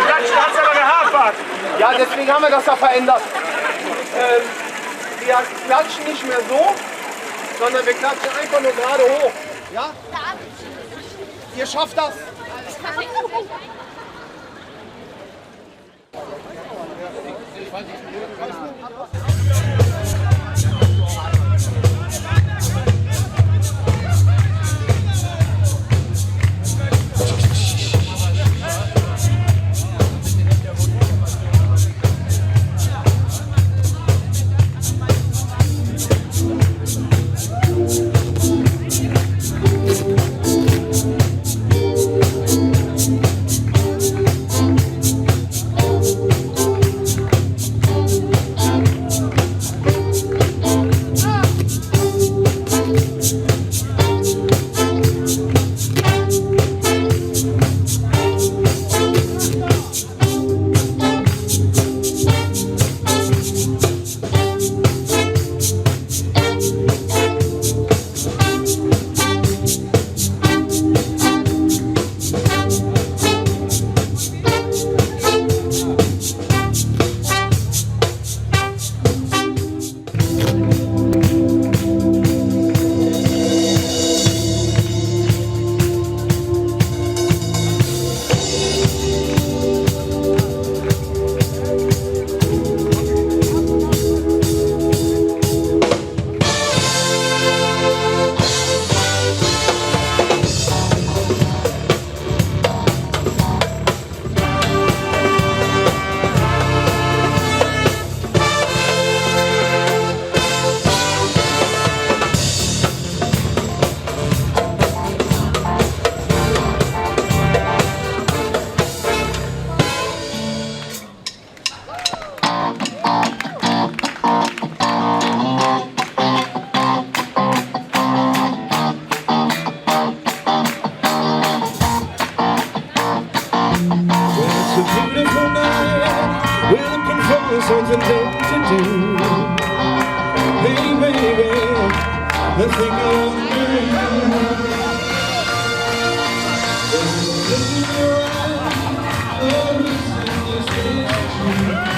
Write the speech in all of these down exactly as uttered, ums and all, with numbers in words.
Klatschen hat's aber gehapert. Ja, deswegen haben wir das da verändert. Ähm, wir klatschen nicht mehr so, sondern wir klatschen einfach nur gerade hoch. Ja? Ihr schafft das. It's a beautiful night. We're looking for something to do. Hey, baby, I think I wanna marry you. There's a look in your eyes. Oh, you say this is true.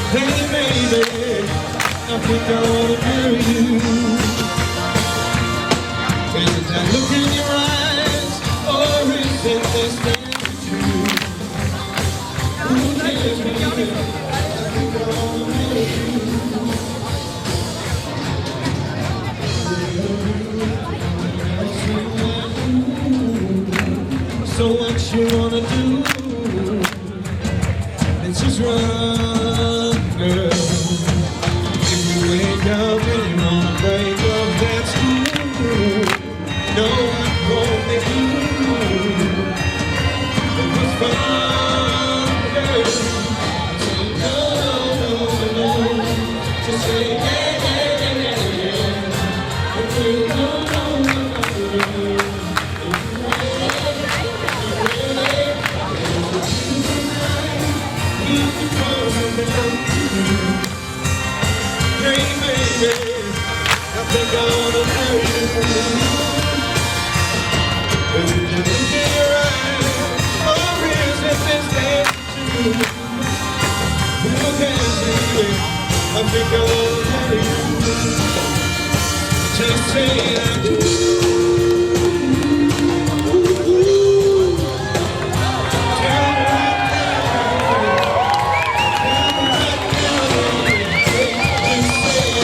Hey, baby, I think I wanna marry you. Is it that look in your eyes, or is it this thing you do? Who cares, baby? I think I wanna marry you. So what you wanna do? Let's just run, girl. If you wake up and you wanna break up, that's cool. No, I won't make you. It was fun, girl. I said, no, no, no, no, no. Just say, yeah, yeah, yeah, yeah, yeah. I said, no, no, no, no, no, no. I think I wanna marry you. Just say I do. Tell me right now. Tell me right now. Just say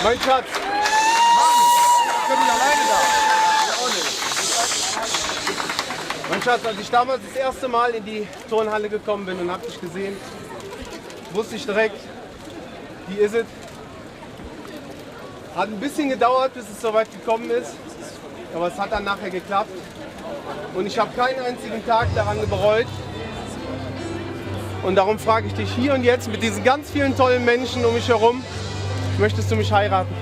Mein Schatz. Ich bin nicht alleine da. Mein Schatz, als ich damals das erste Mal in die Turnhalle gekommen bin und hab dich gesehen, wusste ich direkt, die is et. Hat ein bisschen gedauert, bis es soweit gekommen ist, aber es hat dann nachher geklappt. Und ich hab keinen einzigen Tag daran bereut. Und darum frage ich dich hier und jetzt mit diesen ganz vielen tollen Menschen um mich herum, möchtest du mich heiraten?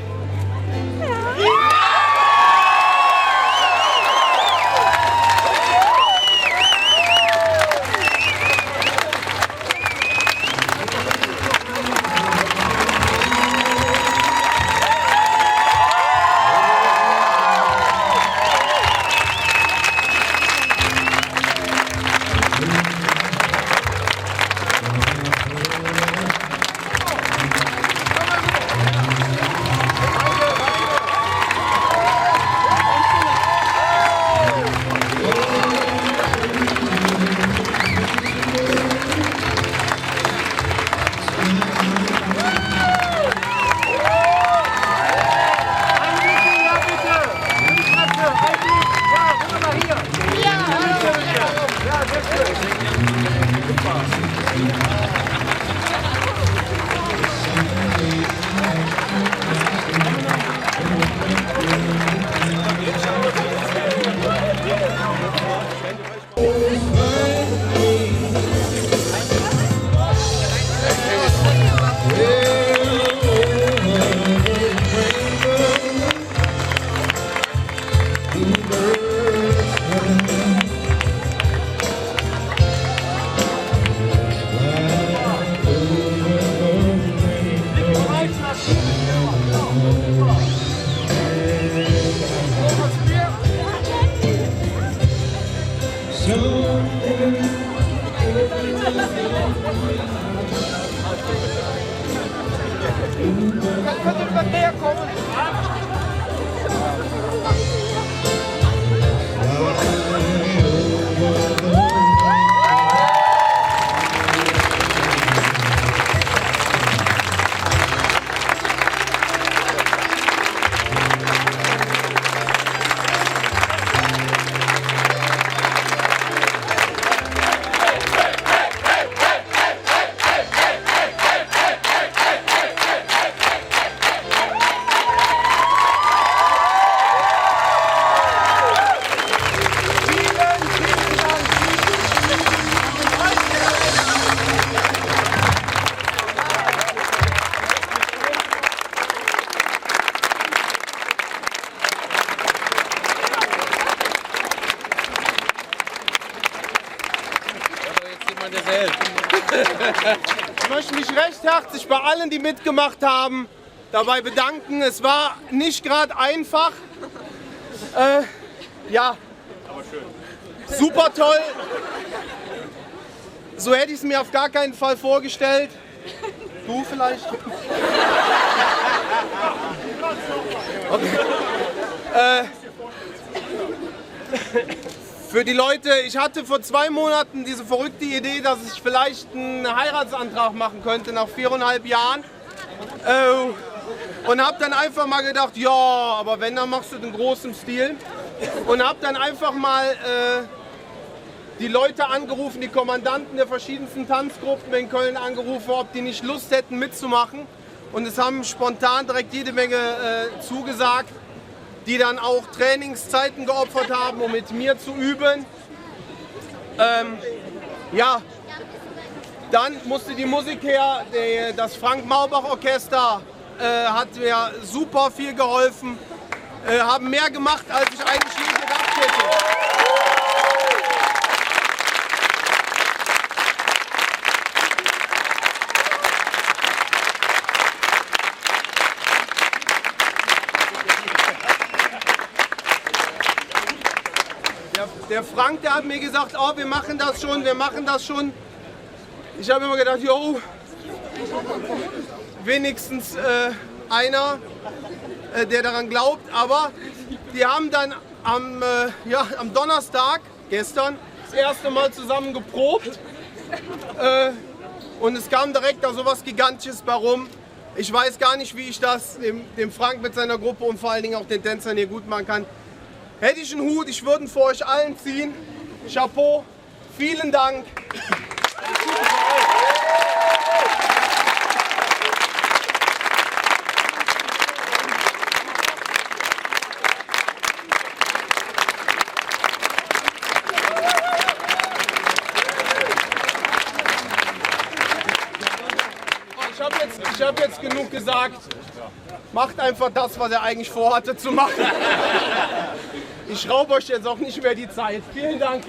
Ich möchte mich recht herzlich bei allen, die mitgemacht haben, dabei bedanken. Es war nicht gerade einfach. Äh, ja, super toll. So hätte ich es mir auf gar keinen Fall vorgestellt. Du vielleicht? Okay. Äh, für die Leute, ich hatte vor zwei Monaten diese verrückte Idee, dass ich vielleicht einen Heiratsantrag machen könnte nach viereinhalb Jahren. Äh, und hab dann einfach mal gedacht, ja, aber wenn, dann machst du den großen Stil. Und hab dann einfach mal, äh, die Leute angerufen, die Kommandanten der verschiedensten Tanzgruppen in Köln angerufen, ob die nicht Lust hätten mitzumachen. Und es haben spontan direkt jede Menge, äh, zugesagt, die dann auch Trainingszeiten geopfert haben, um mit mir zu üben. Ähm, ja, dann musste die Musik her, die, das Frank-Maubach-Orchester, äh, hat mir super viel geholfen, äh, haben mehr gemacht, als ich eigentlich je gedacht hätte. Der Frank, der hat mir gesagt: „Oh, wir machen das schon, wir machen das schon.“ Ich habe immer gedacht: „Jo, wenigstens, äh, einer, äh, der daran glaubt.“ Aber die haben dann am, äh, ja, am Donnerstag, gestern, das erste Mal zusammen geprobt. Äh, und es kam direkt da so was Gigantisches bei rum. Ich weiß gar nicht, wie ich das dem, dem Frank mit seiner Gruppe und vor allen Dingen auch den Tänzern hier gut machen kann. Hätte ich einen Hut, ich würde ihn für euch allen ziehen. Chapeau, vielen Dank. Ich habe jetzt, ich habe jetzt genug gesagt. Macht einfach das, was er eigentlich vorhatte zu machen. Ich raube euch jetzt auch nicht mehr die Zeit. Vielen Dank.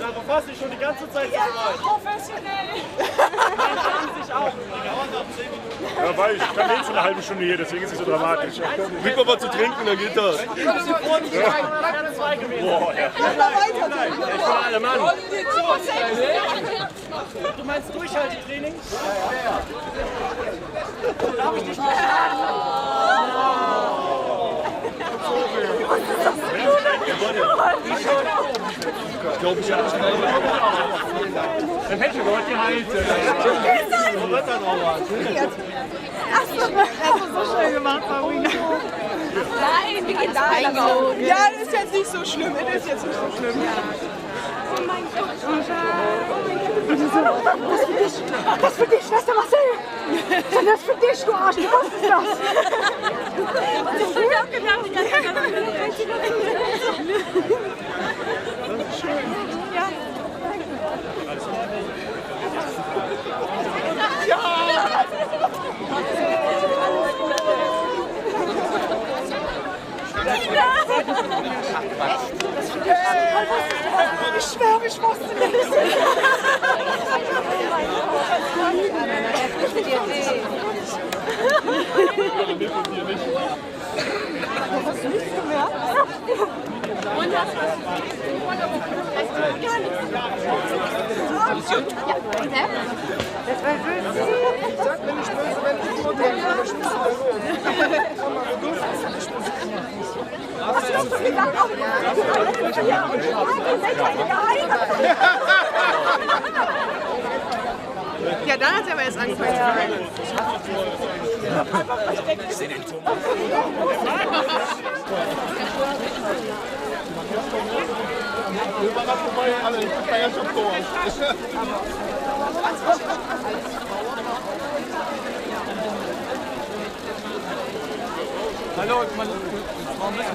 Da verfasse ich schon die ganze Zeit. Ja, professionell. Mann, an sich auch. Ja, weil ich stand eh schon eine halbe Stunde hier, deswegen ist es so dramatisch. Gib mir was zu trinken, dann geht das. Boah, ja. Alle Mann. Du meinst Durchhaltetraining? Da hab ich dich verstanden. Glaub ich ja nicht. Dann hätte ich heute geheilt. Ach so, das hast du so schön gemacht, Marina. Nein, wie geht's eigentlich? Ja, das ist jetzt nicht so schlimm. Das ist jetzt nicht so schlimm. Oh mein Gott. Und die so: „Das für dich, das für dich, Schwester Marcel. Das ist für dich, du Arsch, du wusstest das.“ Und ich hab gedacht, ja, ja, ja. Ja. Ich schwöre, ich wusste nicht. Hast du nichts gemerkt? Ja, dann hat er aber erst angefangen zu weinen. Hallo, ich meine, warum bist du?